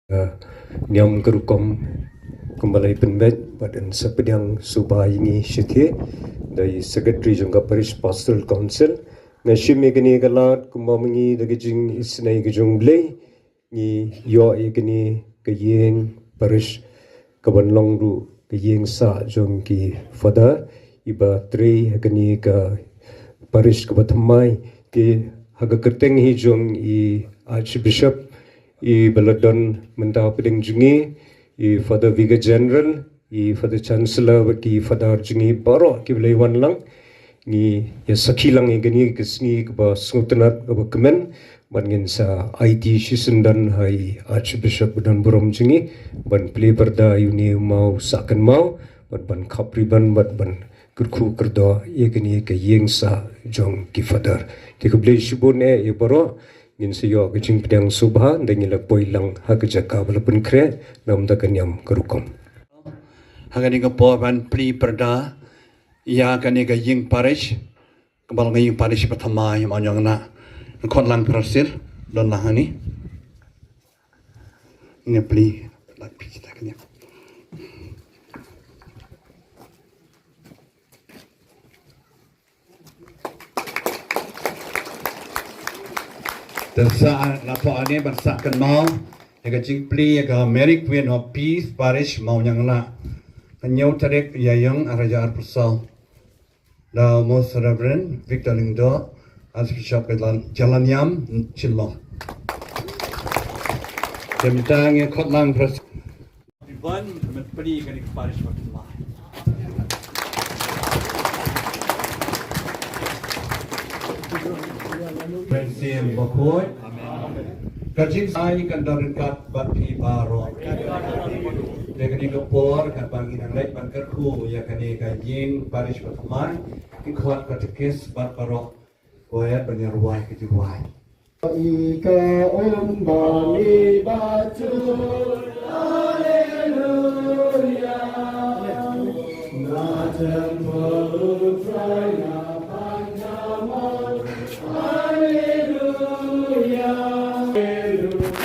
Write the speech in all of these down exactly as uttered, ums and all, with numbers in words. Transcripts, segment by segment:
Niam ka rukom kumba la pynbeit bad yn sa pdiang sngewbha ïa ngi shithi da i Secretary jong ka Parish Pastoral Council. Nga shim ïa kane ka lad kumba ma ngi da ka jingisynei ka jong U Blei ngi ïoh ïa kane ka ïing parish kaban long ruh ka ïing sah jong ki father iba trei ha kane ka parish kaba thymmai. Te ha ka kyrteng hi jong i Archbishop iba la don mynta hapdeng jong ngi, i Father Vicar General, i Father Chancellor bad ki father jong ngi baroh kiba la wan lang. Ngi ïa sakhi lang ïa kane ka sngi kaba sngewtynnat kaba kmen bad ngin sa aiti shisien don ha i Archbishop ba don burom jong ngi ban plie pyrda ïa une u maw sah kynmaw bad ban khap ribbon bad ban kyrkhu kyrdoh ïa kane ka ïing sah jong ki father. Te khublei shibun eh ïa baroh. Ngin sa ïoh ka jingpdiang sngewbha da ngi la poi lang ha ka jaka ba la pynkhreh namar ka niam ka rukom. Ha kane ka por ban plie pyrda ïa kane ka ïing parish kaba long ka ïing parish ba thymmai Mawñianglah. Khot lang Prasir don lang hangne. Ngi plie. Te sa la pha ane ban sah kynmaw ïa ka jingplie ïa ka Mary Queen of Peace Parish Mawñianglah. Ka hynñiew tarik Ïaïong ar hajar arphew saw. Da u Most Reverend Victor Lyngdoh, Archbishop ka Jalan, Jalan Niam, Shillong. Te mynta ngi khot lang Pres- Iban, met pli ka dik parish ba thymmai. Prince Bakhuid. Ka jingsai kan don ryngkat bad phi baroh. Te kane ka por katba ngi dang leit ban kyrkhu ïa kane ka ïing parish ba thymmai, ngi khot katekis bad baroh. Ko ïa ban ïa rwai ka jingrwai. Ika um ba ngi ba tu. Haleluya. Na temple u Trai na pan na mon. Haleluya. Haleluya.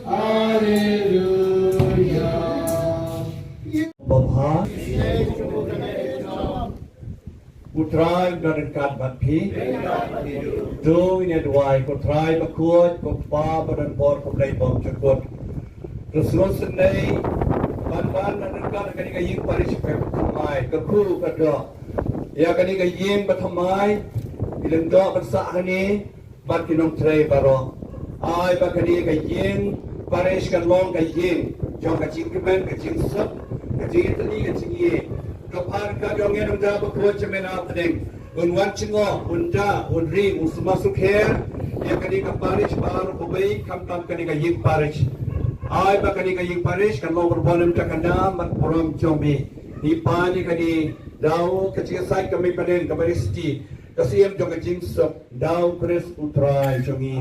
Haleluya. Baba. U Trai u don ryngkat bad phi. To ngin ïa duwai. Ko Trai bakhuid, ko Kpa ba don bor, ko Blei bymjukut. To sngewsynei ban ban don ryngkat ha kane ka ïing parish ba thymmai, ka kyrkhu ka doh ïa kane ka ïing ba thymmai. Ngi lyndoh ban sah hangne bad ki nongtrei baroh. Ai ba kane ka ïing parish kan long ka ïing jong ka jingkmen, ka jingsuk, ka jingïatylli, ka jingïeit. To phan ka jong ngi Nongja bakhuid jong me na pdeng. Un wan jngoh, un da, un ri, un sma sukher ïa kane ka parish baroh kawei, khamtam kane ka ïing parish. Ai ba kane ka ïing parish kan long burom jong ka nam bad burom jong me. Ngi pan ïa kane da ka jingïasaid ka Mei Pdeng kaba riewstad, ka Syiem jong ka jingsuk. Da u Khrist u Trai jong ngi.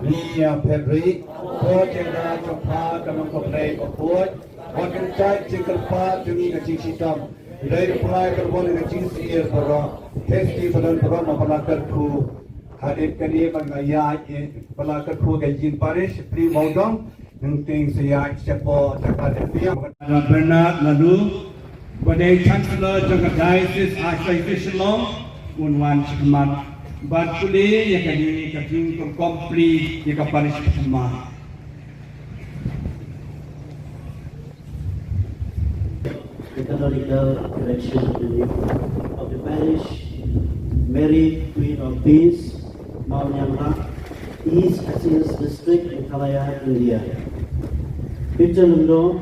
Ngi ïa phet ri. Ko jingda jong pha ka long ko Blei bakhuid. Wat kyntait jingkyrpad jong ngi ka jingshitom. Dei da pha ka long ka jingsyier baroh. Phet ri ba don baroh ma pha la kyrkhu. Hadien kane ba nga ïaid, eh, ba la kyrkhu ka ïing parish Pli Mawdong. Nangteng sa ïaid shapoh jaka da pia. Bernard Lalu, ba dei Chancellor jong ka Diocese Archdiocese Shillong, un wan shakhmat bad pule ïa kane ka jingkyrkhu pli ïa ka parish thymmai. The canonical direction of the, of the parish, Mary Queen of Peace, Mawnianglah, East Khasi Hills District, Meghalaya, India. Victor Lyngdoh,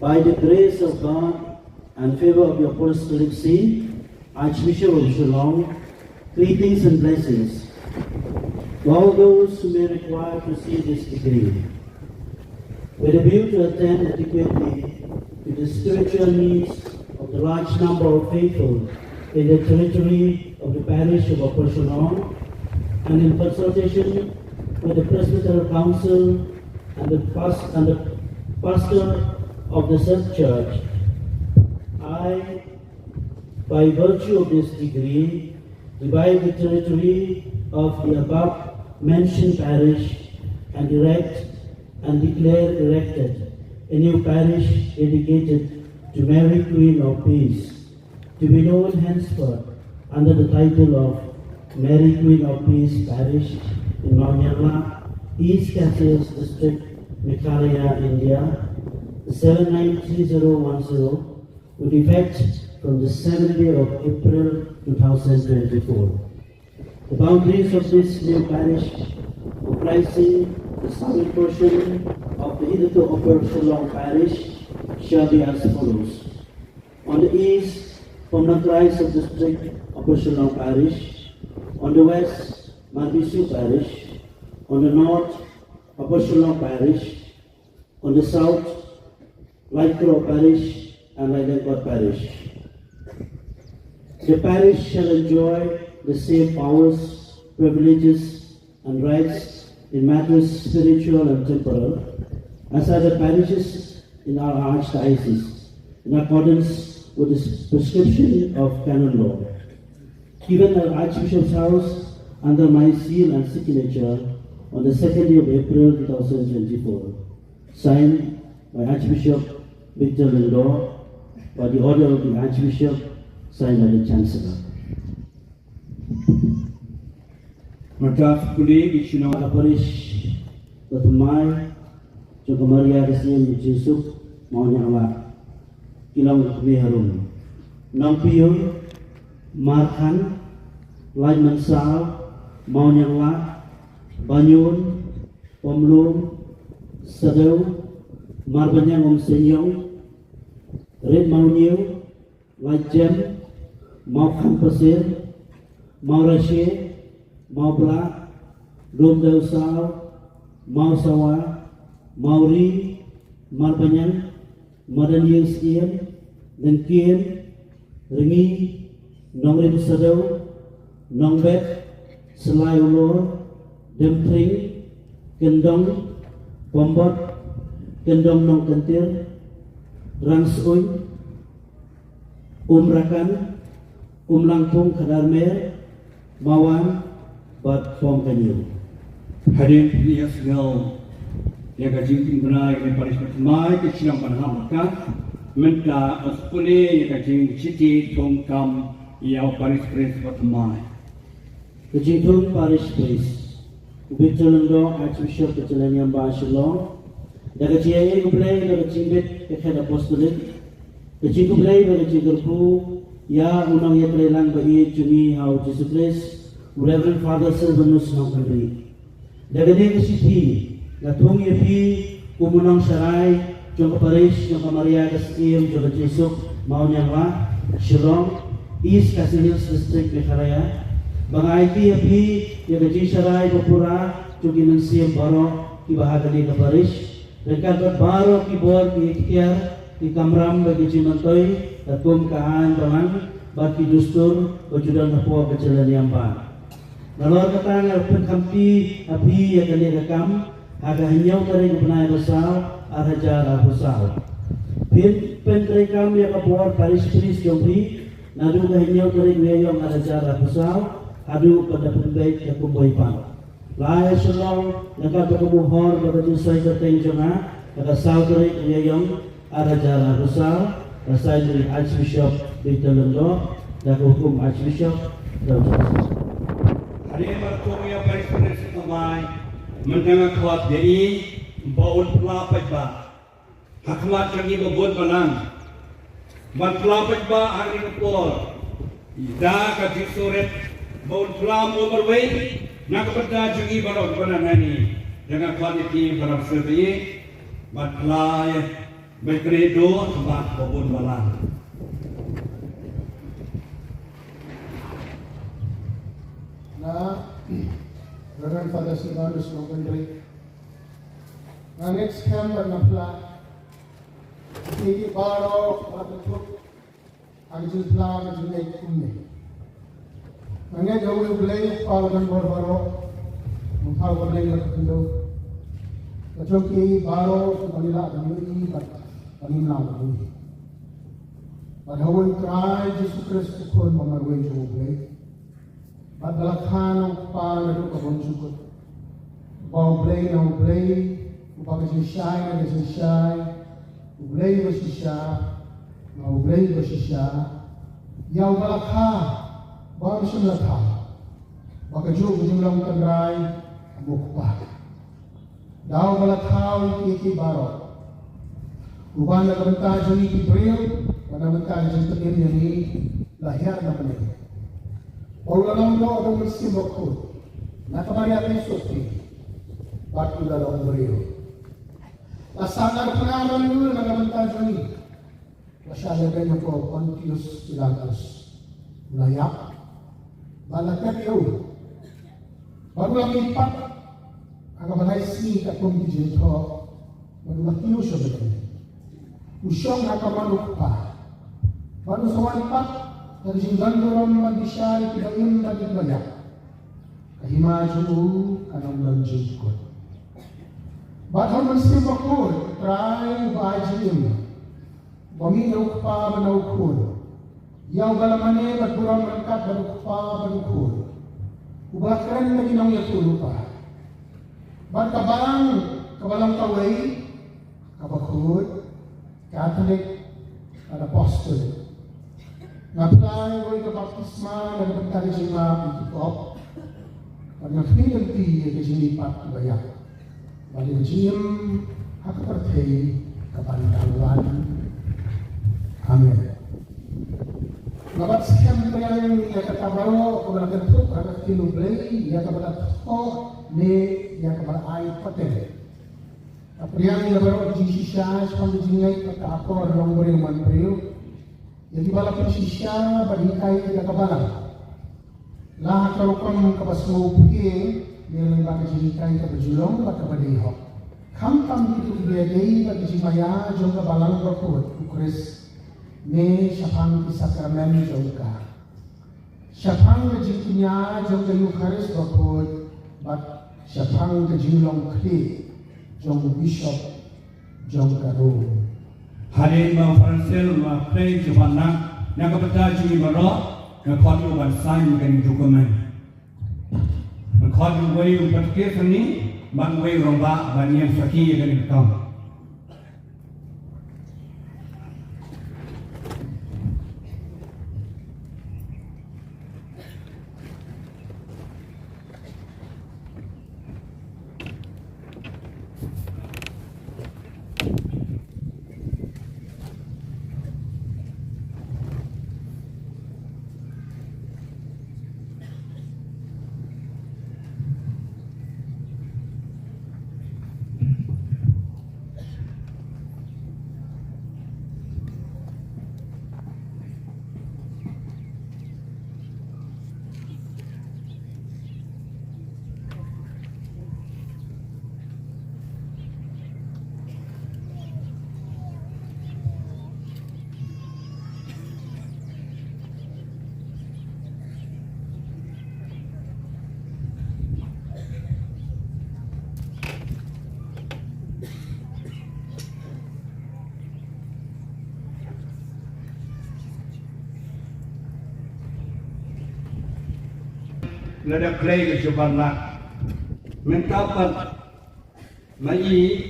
by the grace of God and favor of the Apostolic See, Archbishop of Shillong, greetings and blessings to all those who may require to see this degree. With a view to attend adequately to the spiritual needs of the large number of faithful in the territory of the parish of Upper Shillong, and in consultation with the Presbyteral Council and the past and the pastor of the said church, I, by virtue of this decree, divide the territory of the above mentioned parish and erect and declare erected a new parish dedicated to Mary, Queen of Peace, to be known henceforth under the title of Mary, Queen of Peace Parish in Mawniangla, East Khasi Hills District, Meghalaya, India, seven nine three zero one zero, with effect from the seventh day of April two thousand twenty-four. The boundaries of this new parish, comprising the southern portion of the hitherto Upper Shillong parish, shall be as follows. On the east, Pomnang Krai Sub-District, Upper Shillong parish. On the west, Marbisu parish. On the north, Upper Shillong parish. On the south, Laitkroh parish and Lailengkot parish. The parish shall enjoy the same powers, privileges, and rights in matters spiritual and temporal as other parishes in our archdiocese, in accordance with the prescription of canon law. Given at Archbishop's house under my seal and signature on the second day of April two thousand twenty-four. Signed by Archbishop Victor Lyngdoh, by the order of the Archbishop, signed by the Chancellor. Mynta sa pule ki shnong ka parish ba thymmai jong ka Maria ka Syiem Jingsuk Mawniangla. Ki long ka kmie harum. Nongpyiur, Markhan, Laitmynsaw, Mawniangla, Baniun, Pomlum, Sadew, Marbaniang Umseiñiong, Rit Mawñiew, Laitjem, Mawkhan Pasir, Mawrashe, Mawblah, Lumdewsaw, Mawsawa, Mawri, Marbaniang, Madanïew Syiem, Lyngkien, Rngui, Nongrim Sadew, Nongbet, Slai Ulor, Demthring, Kyndong, Pombot, Kyndong Nongkyntir, Rangsuiñ, Umrakan, Umlangpung Khadarmer, Mawang bad Pom Kñiew. Hadien phi ïa sngew ïa ka jingpynbna ïa ka parish ba thymmai, ki shnong ban hap ka, mynta sa pule ïa ka jingshiti thung kam ïa u parish priest ba thymmai. Ka jingthung parish priest. U Victor Lyngdoh, Archbishop ka Jylla Niam Bah Shillong. Da ka jingïaid U Blei, da ka jingbit ka khet apostolic. Ka jingkhublei bad ka jingkyrkhu ïa u nongïatreilang ba ïeit jong ngi ha u Jisu Khrist, u Reverend Father Silvanus Nongkynrih. Da kane ka shithi nga thung ïa phi kum u nongsharai jong ka parish jong ka Maria ka Syiem jong ka Jingsuk Mawniangla, Shillong, East Khasi Hills District, Meghalaya, ba nga aiti ïa phi ïa ka jingsharai ba pura jong ki mynsiem baroh kiba ha kane ka parish, ryngkat bad baroh ki bor, ki ikhtiar, ki kamram bad ki jingmyntoi katkum ka aiñ balang bad ki dustur ba ju don hapoh ka Jylla Niam Bah. Nalor kata nga pynkhamti ha phi ïa kane ka kam ha ka hynñiew tarik u bnai ba saw, ar hajar arphew saw. Phin pyntreikam ïa ka bor parish priest jong phi naduh ka hynñiew tarik u Ïaïong ar hajar arphew saw haduh ba da pynbeit ïa ka kumba i pang. La ïa shlong ïa ka ba ka buhor ba ka jingsoi kyrteng jong nga ha ka saw tarik u Ïaïong ar hajar arphew saw, la sign by Archbishop Victor Lyngdoh, da ka hukum Archbishop Dr. Hadien ba la thung ïa parish priest thymmai, mynta nga khot ïa i ba un phla paidbah ha khmat jong ngi ba bun balang, ban phla paidbah ha kane ka por da ka jingsngewrit, ba un phla mo marwei na ka bynta jong ngi baroh kiba na ngi. Da nga khot ïa ki para bangeit ban phla ïa Ba kane dei ha khmat ba bun balang. Na Reverend Father Silvanus Nongkynrih. Na next camp ban na pla. Sigi baroh ba tu Ka jingphylla ka jingngeit kumne. Nga ngeit ha uwei U Blei, U Kpa uba don bor baroh, uba pynpaw bad uba pynlong. Ka jong kiei baroh kiba ngi lah ban ïohi bad ba ngim lah ban ïohi. Bad ha uwei U Trai Jisu Khrist U Khun ba marwei jong U Blei. Bad ba la kha na U Kpa naduh ka bymjukut. Uba U Blei na U Blei, uba ka jingshai na ka jingshai, U Blei uba shisha na U Blei uba shisha, ïa uba la kha, ba ym shym la thaw, ba kajuh ka jinglong tynrai ha U Kpa. Da uba la thaw ïa kiei kiei baroh. Uba na ka bynta jong ngi ki briew, bad na ka bynta ka jingpynim ïa ngi, la hiar na bneng. Ba u la long noh da U Mynsiem Bakhuid, na ka Maria Theisotti, bad u la long briew. La sahnarphna ban ïoh na ka bynta jong ngi. La shah lehbeiñ ha u Pontius Pilatus. U la ïap. Bad la tep ïa u. Bad u la mihpat ha kaba lai sngi katkum ki jingthoh. Bad u la kiew sha bneng. U shong ha kamon U Kpa. Bad u sa wan pat da ka jingdon burom ban bishar ïa kiba im bad ïa kiba ïap. Ka hima jong u kan ym don jingkut. Bad ha U Mynsiem Bakhuid, U Trai uba ai jingim, uba mih na U Kpa bad na U Khun. Ïa uba la mane bad burom ryngkat bad U Kpa bad U Khun. Uba la kren na ki nongïathuhlypa. Bad ka balang kaba long kawei, kaba khuid, Katholik bad Apostolic. Nga pynlong ïa ka baptisma na ka bynta ka jingmap ïa ki pop. Bad nga khmih lynti ïa ka jingmihpat kiba ïap. Bad ïa ka jingim ha ka pyrthei kaban dang wan. Amen. Nga bat skhem biang ïa kata baroh kaba la kynthup ha ka ktien U Blei, ïa kaba la thoh ne ïa kaba la ai pateng. Nga pdiang ïa baroh ki jingshisha shaphang ka jingngeit bad ka akor longbriew manbriew. Ïa kiba la pynshisha bad hikai ïa ka balang, la ha ka rukom kaba sngewphieng, ne lyngba ka jinghikai kaba ju long bad kaba dei hok. Khamtam kito kiba ïadei bad ka jingmaïa jong ka balang bakhuid U Khrist, ne shaphang ki sakramen jong ka. Shaphang ka jingkñia jong ka Eukharist bakhuid, bad shaphang ka jinglong khlieh jong u bishop jong ka Rom. Hadien ba u Francis u la kren jubab na, na ka bynta jong ngi baroh, nga khot ïa u ban sign ïa kane ka document. Nga khot ïa uwei u patkir hangne, bad uwei u rangbah ban ïeng sakhi ïa kane ka kam. Lada khlei ka jubab na, mynta pat ma i,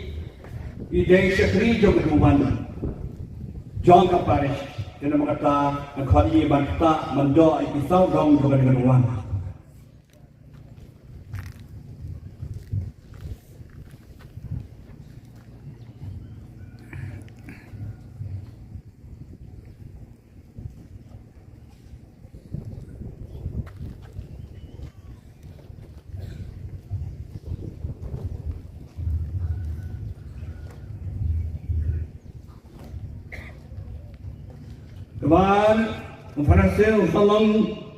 i dei shakri jong ka duwan jong ka parish. Te namar kata nga khot i ban ktah ban doh ïa ki saw dong jong ka duwan. Kaba ar, u Pharisi u sa long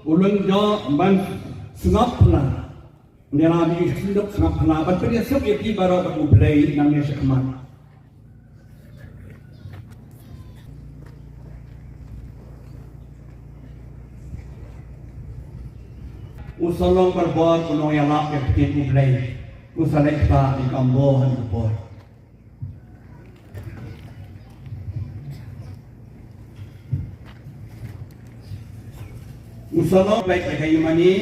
u lyngdoh ban sngap phylla. Ynda la dei sngap phylla, ban pynïasuk ïa phi baroh bad U Blei nangne shakhmat. U sa long barabor u nongïalap ïa ka ktien U Blei. U sa leh kata ïa ka ambo ha ka por. U sa long beit ïa ka ïingmane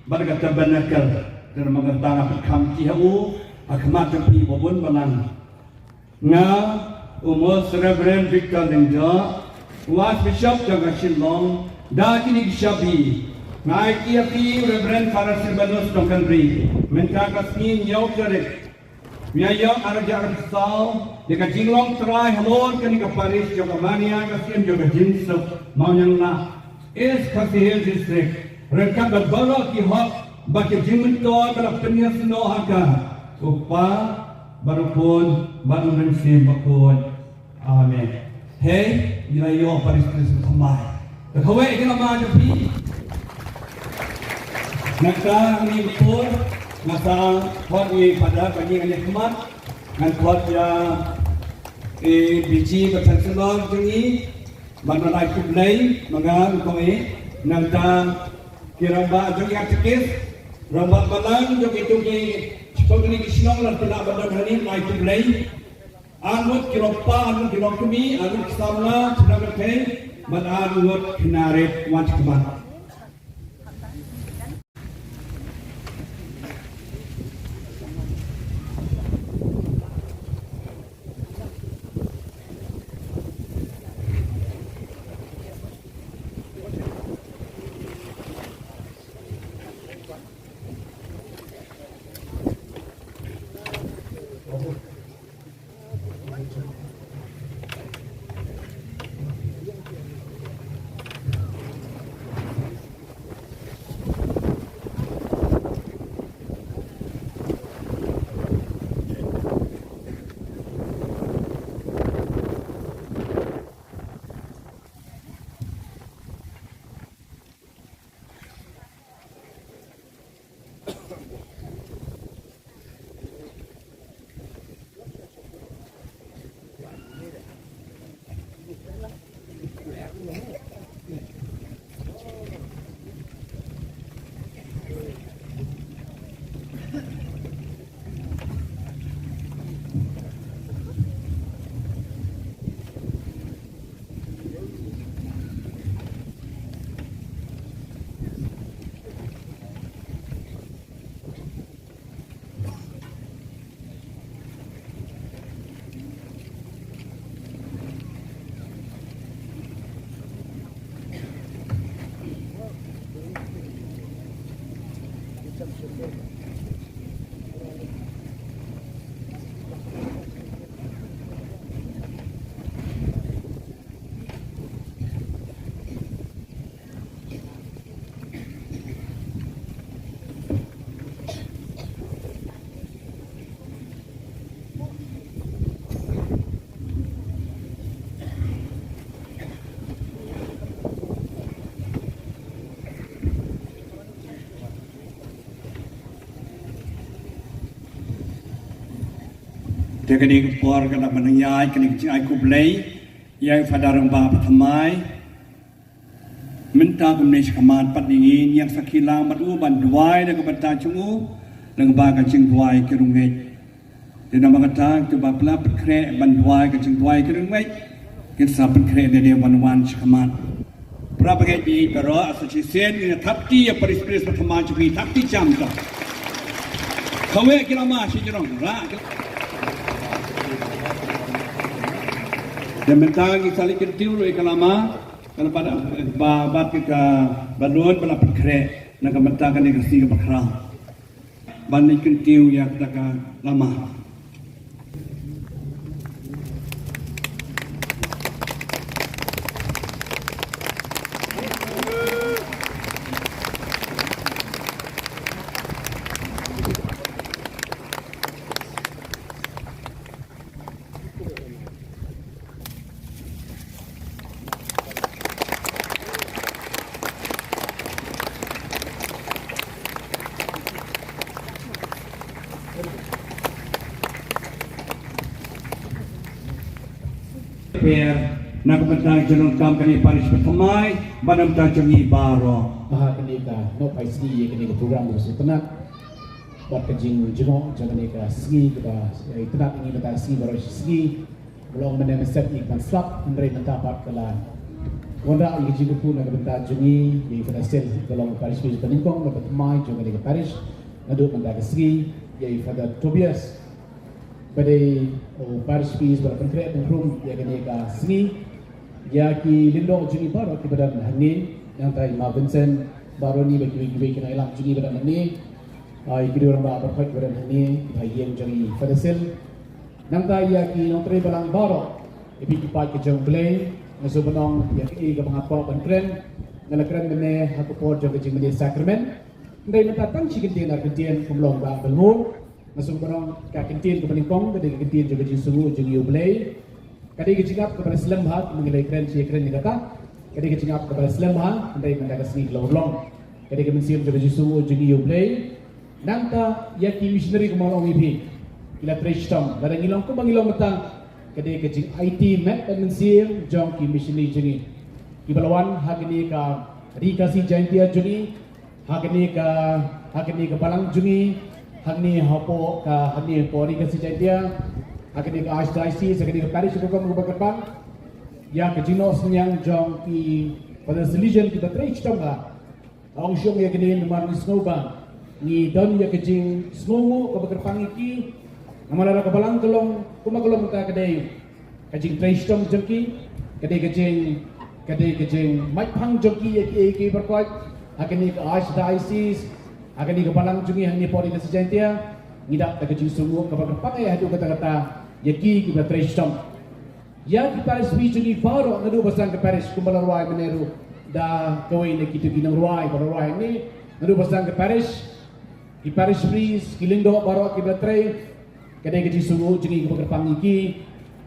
bad ka tabernacle. Te namar kata nga pynkham kti ha u ha khmat jong phi ba bun balang. Nga, u Most Reverend Victor Lyngdoh, u Archbishop jong ka Shillong, da kine ki shabi nga ai kti ïa phi, Reverend Father Silvanus Nongkynrih, mynta ka sngi hynñiew tarik, u Naiïong, ar hajar arphew saw, ïa ka jinglong trai halor kane ka parish jong ka Mania, ka siem jong ka Jingsuk Mawnianglah, East Khasi Hills District, ryngkat bad baroh ki hok bad ki jingmyntoi ba la pynïasnoh ha ka. U Kpa bad u Khun bad u Mynsiem Bakhuid. Amen. Hei, ngi la ïoh parish priest ba thymmai. Te kawei ka lama jong phi. Nangta ngi pur, nga sa khot ïa i Father ba ngi ngan ïa khmat, ngan khot ïa i B G ba chancellor jong ngi, ban ai khublei ma nga ruh kawei, nangta ki rangbah jong i katekist, rangbah balang jong kito ki, kito ki shnong la pynah ban don hangne, ai khublei. Ar ngut ki longpa, ar ngut ki longkmie, ar ngut ki samla, khynnah kynthei, bad ar ngut khynnah rit wan shakhmat. Te kane ka por ka dang ban ïaid kane ka jingai khublei ïa i Father rangbah ba thymmai. Mynta kumne shakhmat pat ngi ngin ïeng sakhi lang bad u ban duwai da ka bynta jong u, lyngba ka jingduwai ki rung ngeit. Te namar kata, to ba pla pynkhreh ban duwai ka jingduwai ki rung ngeit, kin sa pynkhreh da dei wan wan shakhmat. Para bangeit baieit baroh, sa shisien ngin thap kti ïa parish priest ba thymmai jong ngi, thap kti jam to. Kawei ki lama shi jrong, ra. Te mynta ngi sa leit kyntiew ruh ïa ka lama. Kan ba, ba, ba ka balloon ba la pynkhreh na ka bynta kane ka sngi kaba khraw. Ban leit kyntiew ïa kata ka lama. Pher, Na ka bynta jong ka kam kane parish ba thymmai, bad na ka bynta jong ngi baroh. Ba ha kane ka Nohphai Sngi ïa kane ka program ba sngewtynnat. Bad ka jingjngoh jong kane ka sngi kaba, eh, itynnat ïa ngi mynta ka sngi baroh shi sngi. Ba long mynne mynstep ïa ka ban slap, hynrei mynta pat ka la wanrah ïa ka jingkyrkhu na ka bynta jong ngi, ïa i Father Sil, ba long parish priest ba nyngkong bad ba thymmai jong kane ka parish. Naduh mynta ka sngi, ïa i Father Tobias, ba dei u parish priest ba la pynkhreh pynkhrum ïa kane ka sngi. Ïa ki lyngdoh jong ngi baroh kiba don hangne, nangta i Ma Vincent, baroh ngi bad kiwei kiwei ki nongïalam jong ngi ba don hangne. Ah, ïa ki rangbah baroh kiba don hangne, kiba ha ïing jong i Father Sil. Nangta ïa ki nongtrei balang baroh, ïa phi ki paid ka jong U Blei, nga sngewbha ban ong ïa kaei kaba nga kwah ban kren, nga la kren mynne ha ka por jong ka jingmane sakramen. Hynrei mynta tang shi kyntien ar kyntien, kum long ba ban mut. Nga sngewbha ban ong ka kyntien kaba nyngkong ka dei ka kyntien jong ka jingsngewnguh jong ngi ïa U Blei. Ka dei ka jingïap kaba la slem bha, kumba ngi la kren shi kren ïa kata. Ka dei ka jingïap kaba la slem bha, hynrei mynta ka sngi ka la urlong. Ka dei ka mynsiem jong ka jingsngewnguh jong ngi ïa U Blei. Nangta ïa ki missionary kumba nga la ong ïa phi, ki la trei shitom. Lada ngi long kumba ngi long mynta, ka dei ka jingaiti met bad mynsiem jong ki missionary jong ngi, kiba la wan ha kane ka Ri Khasi Jaiñtia jong ngi, ha kane ka, ha kane ka balang jong ngi, hangne hapoh ka, hangne hapoh Ri Khasi Jaiñtia, ha kane ka Archdiocese, ha kane ka parish ka rukom kaba kyrpang. Ïa ka jingnoh synñiang jong ki Father Salesian kiba trei shitom bha. Nga ong shong ïa kane namar ngi sngew ba ngi don ïa ka jingsngewnguh kaba kyrpang ïa ki. Namar lada ka balang ka long kumba ka long mynta, ka dei ka jingtrei shitom jong ki, ka dei ka jing, ka dei ka jingmaitphang jong ki ïa kiei kiei baroh. Ha kane ka Archdiocese, ha kane ka balang jong ngi hangne hapoh Ri Khasi Jaiñtia, ngi dap da ka jingsngewnguh kaba kyrpang ïa haduh katta katta ïa ki kiba trei shitom. Ïa ki parish priest jong ngi baroh naduh ba sdang ka parish, kumba la rwai mynne ruh da kawei na kito ki nongrwai ba la rwai hangne, naduh ba sdang ka parish, ki parish priest, ki lyngdoh baroh kiba la trei, ka dei ka jingsngewnguh jong ngi kaba kyrpang ïa ki.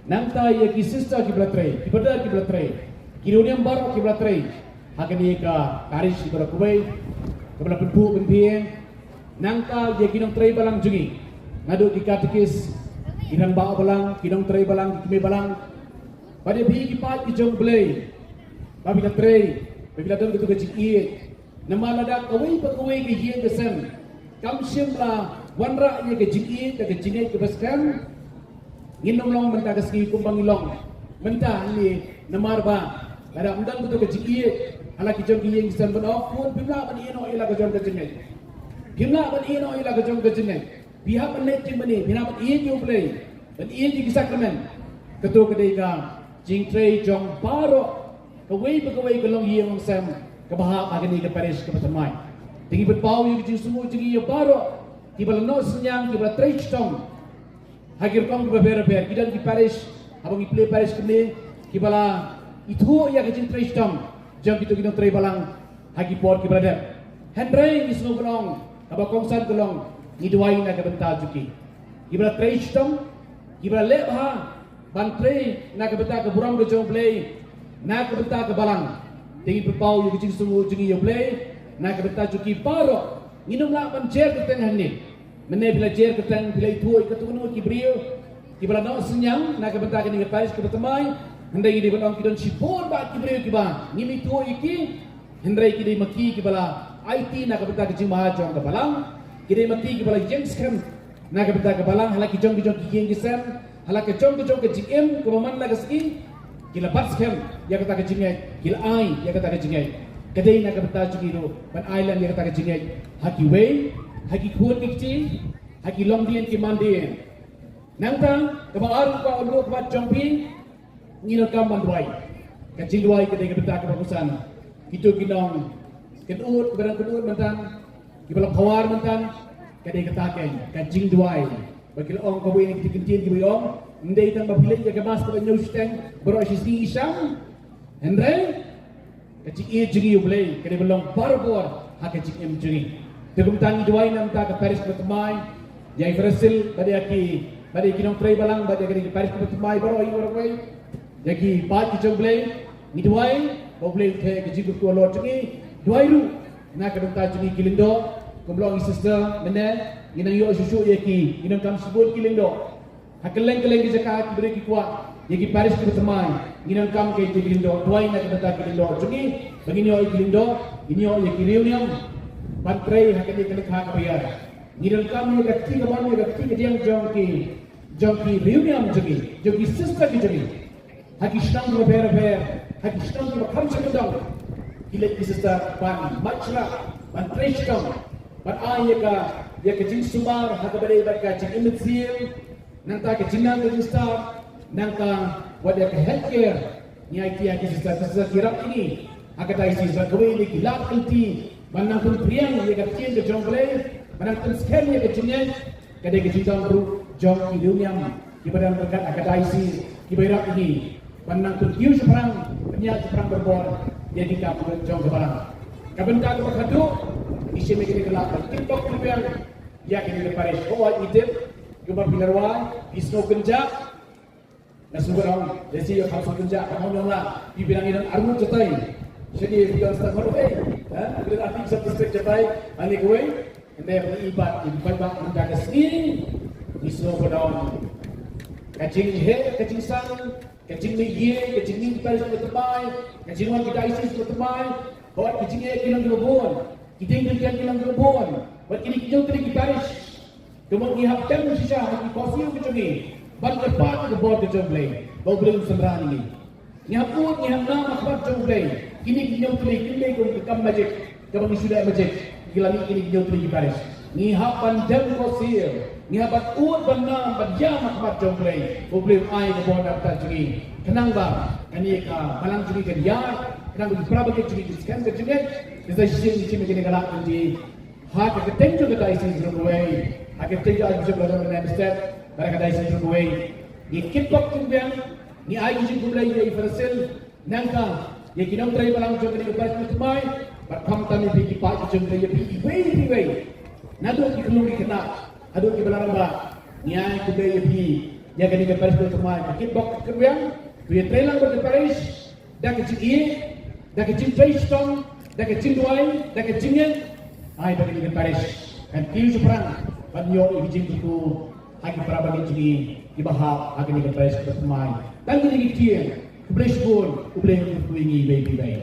Nangta ïa ki sister kiba la trei, ki brother kiba la trei, ki riewniam baroh kiba la trei ha kane ka parish, kiba la kawei, kiba la pynphuh pynphieng. Nangta ïa ki nongtrei balang jong ngi, naduh ki katekis, ki rangbah balang, ki nongtrei balang, ki kmie balang, bad ïa phi ki paid ki jong U Blei, ba phi la trei, ba phi la don kato ka jingïeit. Namar lada kawei pa kawei ka ïing ka sem kam shym la wanrah ïa ka jingïeit da ka jingngeit kaba skhem, ngin ym long mynta ka sngi kumba ngi long mynta hangne. Namar ba lada ym don kato ka jingïeit ha la ki jong ki ïing ki sem, ban ong, khun, phim lah ban ïehnoh ïa la ka jong ka jingngeit. Phim lah ban ïehnoh ïa la ka jong ka jingngeit. Phi hap ban leit jingmane, phi hap ban ïeit ïa U Blei, ban ïeit ïa ki sakramen. Kato ka dei ka jingtrei jong baroh, kawei pa kawei ka longïing longsem kaba hap ha kane ka parish kaba thymmai. Te ngi pynpaw ïa ka jingsngewnguh jong ngi ïa baroh kiba la noh synñiang, kiba la trei shitom ha ki rukom kiba bun bun. Ki don ki parish, haba ngi plie parish kumne, kiba la ithuh ïa ka jingtrei shitom jong kito ki nongtrei balang ha ki por kiba la dep. Hynrei ngi sngew ban ong, kaba kongsan ka long, ngi duwai na ka bynta jong ki, kiba la trei shitom, kiba la leh bha ban trei na ka bynta ka burom ka jong U Blei, na ka bynta ka balang. Te ngi pynpaw ïa ka jingsngewnguh jong ngi ïa U Blei na ka bynta jong ki baroh. Ngin ym lah ban jer kyrteng hangne. Mynne phi la jer kyrteng, phi la ithuh ïa katto katne ki briew kiba la noh synñiang na ka bynta kane ka parish kaba thymmai. Hynrei ngi dei ban ong ki don shibun bha ki briew kiba ngim ithuh ïa ki. Hynrei ki dei ma ki kiba la aiti na ka bynta ka jingma jong ka balang. Ki dei ma ki kiba la ïeng skhem na ka bynta ka balang, ha la ki jong ki jong ki ïing ki sem, ha la ka jong ka jong ka jingim kaba man la ka sngi. Ki la bat skhem ïa kata ka jingngeit, ki la ai ïa kata ka jingngeit. Ka dei na ka bynta jong ngi ruh ban ai lem ïa kata ka jingngeit ha kiwei, ha ki khun ki kti, ha ki longdien ki mandien. Nangta kaba ar, kaba ar ruh kaba jong phi, ngi donkam ban duwai. Ka jingduwai ka dei ka bynta kaba kongsan. Kito ki nongkyndud, kiba dang kyndud mynta, kiba la phawar mynta, ka dei kata ka, ka jingduwai. Ba ki la ong, kawei na kita ki ktien kiba ong, ym dei tang ba phi leit ïa ka mass kaba hynñiew shiteng baroh shi sngi i shang. Hynrei ka jingïeit jong ngi ïa U Blei ka dei ban long barabor ha ka jingim jong ngi. Te kumta ngi duwai na ka bynta ka parish kaba thymmai, ïa i Father Sil bad ïa ki, bad ïa ki nongtrei balang bad ïa ka parish kaba thymmai baroh, ïa baroh kawei, ïa ki paid ki jong U Blei. Ngi duwai ba U Blei un theh ïa ka jingkyrkhu halor jong ngi. Duwai ruh na ka bynta jong ngi ki lyngdoh, kumba la ong i sister mynne, ngi nang ïoh shuh shuh ïa ki, ngi nang kam shibun ki lyngdoh. Ha kylleng kylleng ki jaka ki briew ki kwah Ïa ki parish kiba thymmai, ngi donkam ïa ki lyngdoh, duwai na ka bynta ki lyngdoh jong ngi, ba ngin ïoh ïa ki lyngdoh, ngin ïoh ïa ki riewniam ban trei ha kane ka lyngkha kaba ïar. Ngi donkam ïa ka kti kamon, ïa ka kti kadiang jong ki, jong ki riewniam jong ngi, jong ki sister ki jong ngi, ha ki shnong kiba bapher bapher, ha ki shnong kiba kham shyrkhei, ki leit ki sister ban mad shlak, ban trei shitom, ban ai ïa ka, ïa ka jingsumar ha kaba ïadei bad ka jingim mynsiem, nangta ka jingnang ka jingstad, nangta wat ïa ka healthcare. Ngi ai ïa ki sister, ki sister ki rap ïa ngi ha ka diocese, bad kawei na ki lad ki lynti ban nang pynpriang ïa ka ktien ka jong U Blei, ban nang pynskhem ïa ka jingngeit. Ka dei ka jingdon ruh jong ki riewniam kiba don ryngkat ha ka diocese, kiba ïarap ïa ngi ban nang pynkiew shaphrang, pynïaid shaphrang barabor ïa ki kam jong ka balang. Ka bynta kaba khadduh, ngi shim ïa kane ka lad ban kitbok kitbiang ïa kane ka parish. Hooid, ngi tip, kumba phi la rwai, phi sngew kynjah. Na shu ka dong, lehse ïa ka shu kynjah, ka hong ïong la, phi biang ïa arngut jatai. Shane phi don stad malu, eh, eh, phi don arti sub district jatai, ani kawei, ynda phi i pat, i pat ba mynta ka sngi, ngi sngew ka dong. Ka jingheh, ka jingsang, ka jingmih ïa, ka jingmih parish kiba thymmai, ka jingwan ki diocese kiba thymmai, bad ka jingeh ki long kiba bun, ki dieng ki dieng ki long kiba bun, bad kine ki jong kine ki parish. Ka mut ngi hap dem shisha ha ki khohsiew ki jong ngi ban kyrpad ïa ka bor ka jong U Blei, ba U Blei un synran ïa ngi. Ngi hap ud, ngi hap nam ha khmat jong U Blei. Kine ki hynñiew tylli kim dei kum ka kam magic, kaba ngi shu leh magic, ngi la mih kine ki hynñiew tylli ki parish. Ngi hap ban dem khohsiew, ngi hap ban ud, ban nam, ban ïam ha khmat jong U Blei, ba U Blei un ai ka bor na ka bynta jong ngi, khnang ba kane ka balang jong ngi kan ïaid, khnang ba ki para bakit jong ngi kin skhem ka jingngeit. Te sa shisien ngi shim ïa kane ka lad lynti ha ka kyrteng jong ka diocese ruh kawei, ha ka kyrteng jong Archbishop Lajong Liang Baste, bad ha ka diocese ruh kawei. Ngi kitbok kitbiang, ngi ai ki jingkhublei ïa i Father Sil, nangta ïa ki nongtrei balang jong kane ka parish kiba thymmai, bad khamtam ïa phi ki paid ki jong U Blei, ïa phi iwei pa iwei, naduh ki khyllung ki khynnah haduh kiba la rangbah. Ngi ai khublei ïa phi, ïa kane ka parish kiba thymmai, ka kitbok kitbiang. To ïatreilang bad ka parish da ka jingïeit, da ka jingtrei shitom, da ka jingduwai, da ka jingngeit. Ai ba kane ka parish kan kiew shaphrang ban ïoh ïa ka jingkyrkhu ha ki para bakit jong ngi kiba hap ha kane ka parish kiba thymmai. Tang kine ki ktien, khublei shibun, U Blei un kyrkhu ïa ngi iwei pa iwei.